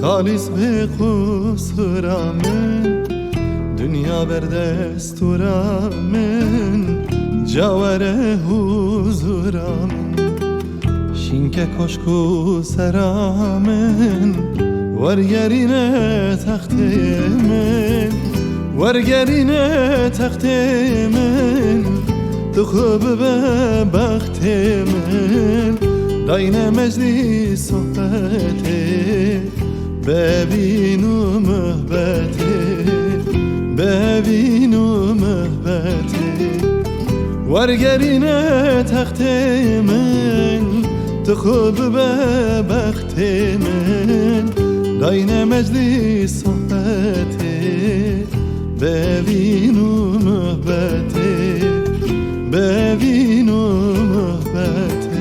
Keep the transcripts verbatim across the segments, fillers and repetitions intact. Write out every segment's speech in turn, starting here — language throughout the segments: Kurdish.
Xalîs bê qusura min, dinya ber destûra min, cawere huzura min. Şînke koşk û sera min, wergerîne textê min, wergerîne textê min, tu xwe bibe bextê min, dayne meclîs sohbetê. Bevîn û mihbetê, bevîn û mihbetê. Wergerîne textê min, tu xwe bibe bextê min. Dayne meclîs sohbetê, bevîn û mihbetê, bevîn û mihbetê.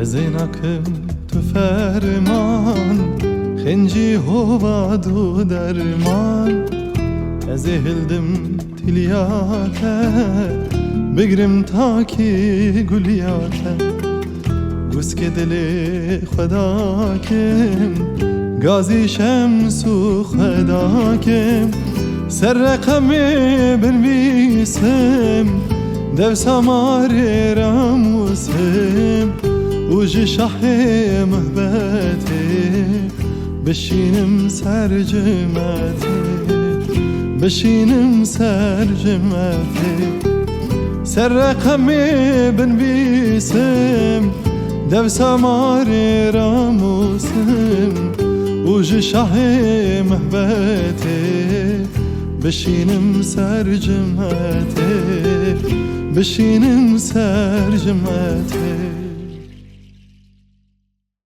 Ez ê nakim tu ferman, xêncî hova du derman. Ez ê hildim tîliya te, bigrim takî guliya te. Guskê dilê xwe dakim, gazî şems û xwe dakim. Ser reqemê binvîsim, dev samarê ramûsim û ji şahê mihbetê. Bişînim ser cimetê, bişînim ser cimetê. Ser reqemê binvîsim, dev samarê ramûsim û ji şahê mihbetê. Bişînim ser cimetê, bişînim ser cimetê.